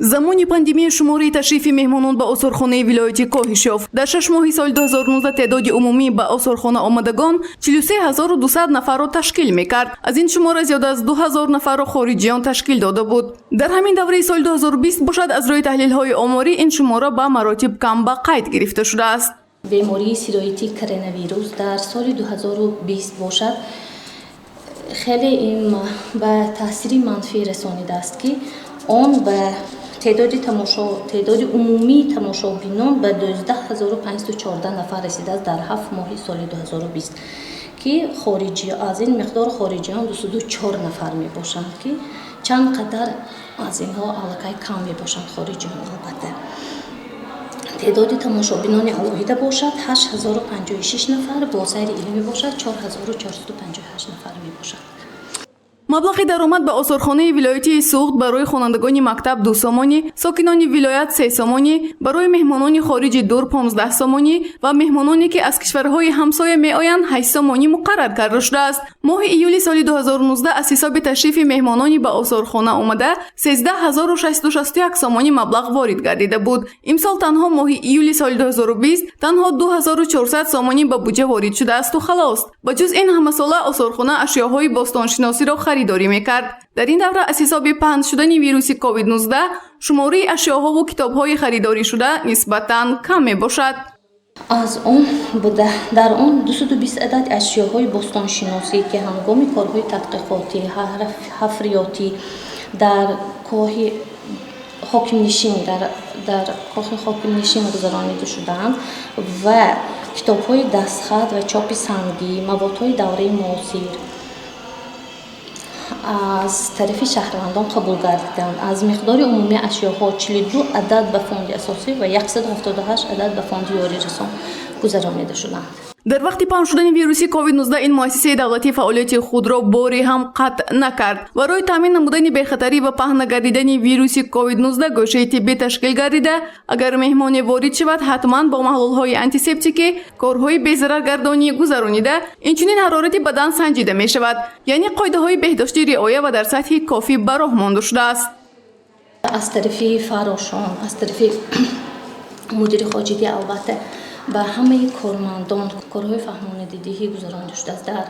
Замони пандемия шумораи ташрифи меҳмонон ба осорхонаи вилоятӣ коҳиш ёфт. Дар 6 моҳи соли 2019 теъдоди умумӣ ба осорхона омадагон 43 200 нафарро ташкил мекард. Аз ин шумора зиёда аз 2000 нафарро хориҷиён ташкил дода буд. Дар ҳамин давраи соли 2020 бошад, аз рӯи таҳлилҳои оморӣ ин шумора ба маротиб кам ба қайд гирифта шудааст. Бемории сироятии коронавирус дар соли 2020 бошад, хеле ин ба таъсири манфӣ расонидааст, ки он ба теъдоди умумии тамошобинон ба 12 514 нафар расидааст дар 7 моҳи соли 2020, ки хориҷи аз ин миқдор хориҷиён 204 нафар мебошанд, ки чанд қадар аз инҳо аллакай кам мебошанд хориҷиён. Албатта, теъдоди тамошобинони алоҳида бошад, 8056 нафар, бо сайри илмӣ бошад, 4458 нафар мебошад. Маблағи даромад ба осорхонаи вилоятии Суғд барои хонандагони мактаб 2 сомонӣ, сокинони вилоят 3 сомонӣ, барои меҳмонони хориҷи дур 15 сомонӣ ва меҳмононе, ки аз кишварҳои ҳамсоя меоянд, 8 сомонӣ муқаррар карда шудааст. Моҳи июли соли 2019 аз ҳисоби ташрифи меҳмонони ба осорхона омада 13 661 сомонӣ маблағ ворид гардида буд. Имсол танҳо моҳи июли соли 2020 танҳо 2400 сомонӣ ба буҷа ворид шудаасту халос. Ба ҷуз ин, ҳамасола осорхона ашёҳои бостоншиносиро харидорӣ мекард. Дар ин давра аз ҳисоби паҳн шудани вируси COVID-19 шумораи ашёҳову китобҳои харидоришуда нисбатан кам мебошад. Аз он буда, дар он 220 адад ашёҳои бостоншиносӣ, ки ҳангоми корҳои тадқиқотӣ, ҳафриётӣ дар коҳи ҳокимнишин дар кохи ҳокимнишин гузаронида шудаанд, ва китобҳои дастхат ва чопи сангӣ, маводҳои давраи муосир аз тарафи шаҳрвандон қабул гардиданд. Аз миқдори умумии ашёҳо 42 адад ба фонди асосӣ ва 178 адад ба фонди ёрирасон гузаронида шуданд. Дар вақти паҳн шудани вируси COVID-19 ин муассисаи давлатӣ фаъолияти худро боре ҳам қатъ накард. Барои таъмин намудани бехатарӣ ва паҳн нагардидани вируси COVID-19 гӯшаи тиббӣ ташкил гардида, агар меҳмоне ворид шавад, ҳатман бо маҳлулҳои антисептикӣ корҳои безараргардонӣ гузаронида, инчунин ҳарорати бадан санҷида мешавад. Яъне қоидаҳои беҳдоштӣ риоя ва дар сатҳи кофӣ ба роҳ монда шудааст. Аз тарафи фаррошон, аз тарафи мудири хоҷагӣ, албатта, ба ҳамаи кормандон корҳои фаҳмонидадиҳӣ гузаронида шудааст. Дар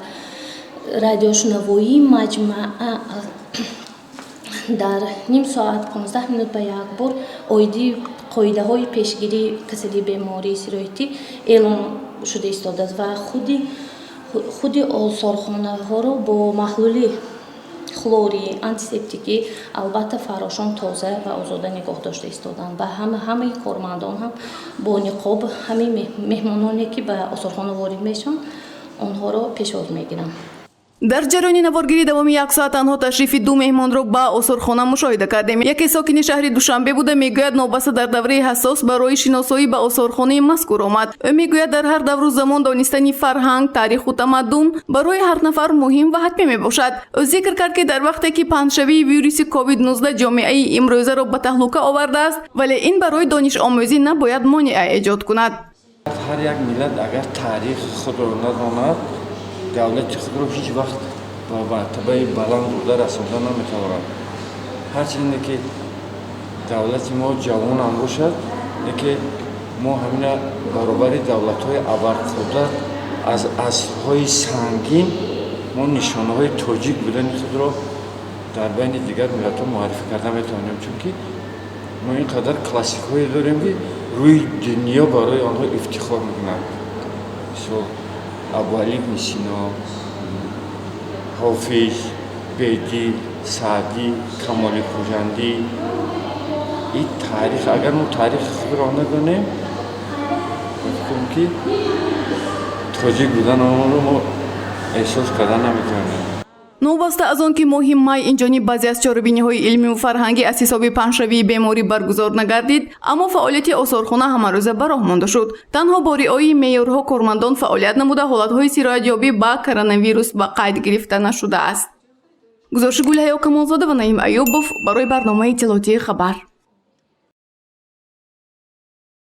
радиошунавоии маҷмаа дар ним соат, 15 минут ба як бор оиди қоидаҳои пешгирии касалии бемории сироятӣ эълон шуда истодааст ва худи осорхонаҳоро бо маҳлули хлорӣ, антисептикӣ, албатта, фаррошон тоза ва озода нигоҳ дошта истоданд ва ҳамаи кормандон ҳам бо ниқоб ҳамаи меҳмононе, ки ба осорхона ворид мешаванд, онҳоро пешвоз мегиранд. Дар ҷараёни наворгирӣ давоми як соат танҳо ташрифи ду меҳмонро ба осорхона мушоҳида кардем. Яке сокини шаҳри Душанбе буда, мегӯяд, новбаста дар давраи ҳассос барои шиносоӣ ба осорхонаи мазкур омад. Ӯ мегӯяд, дар ҳар давру замон донистани фарҳанг, таъриху тамаддун барои ҳар нафар муҳим ва ҳатмӣ мебошад. Ӯ зикр кард, ки дар вақте ки паҳншавии вируси COVID-19 ҷомеаи имрӯзаро ба таҳлука овардааст, вале ин барои донишомӯзӣ набояд монеа эҷод кунад. Ҳар як миллат агар таърихи худро надонад, давлати худро ҳеҷ вақт ба мартабаи баланд бурда расонда наметавонад. Ҳарчанде ки давлати мо ҷавонам бошад, лекин мо ҳамина баробари давлатҳои абарқудрат аз асрҳои сангин мо нишонаҳои тоҷик будани худро дар байни дигар миллатҳо муаррифӣ карда метавонем, чунки мо ин қадар классикҳое дорем, ки рӯи дунё барои онҳо ифтихор мекунад, мисол Абуалӣ ибни Сино, Ҳофиз, Бедил, Саъдӣ, Камоли Хуҷандӣ. Ин таърих, агар мо таърихи худро надонем, фикр ки тоҷик буданамонро мо эҳсос карда наметавонем. Новобаста аз он ки моҳи май инҷониб баъзе аз чорабиниҳои илмиву фарҳангӣ аз ҳисоби паҳншавии беморӣ баргузор нагардид, аммо фаъолияти осорхона ҳамарӯза ба роҳ монда шуд. Танҳо бо риояи меъёрҳо кормандон фаъолият намуда, ҳолатҳои сироятёбӣ ба коронавирус ба қайд гирифта нашудааст. Гузориши Гулҳаё Камолзода ва Наим Аюбов барои барномаи иттилоотии «Хабар».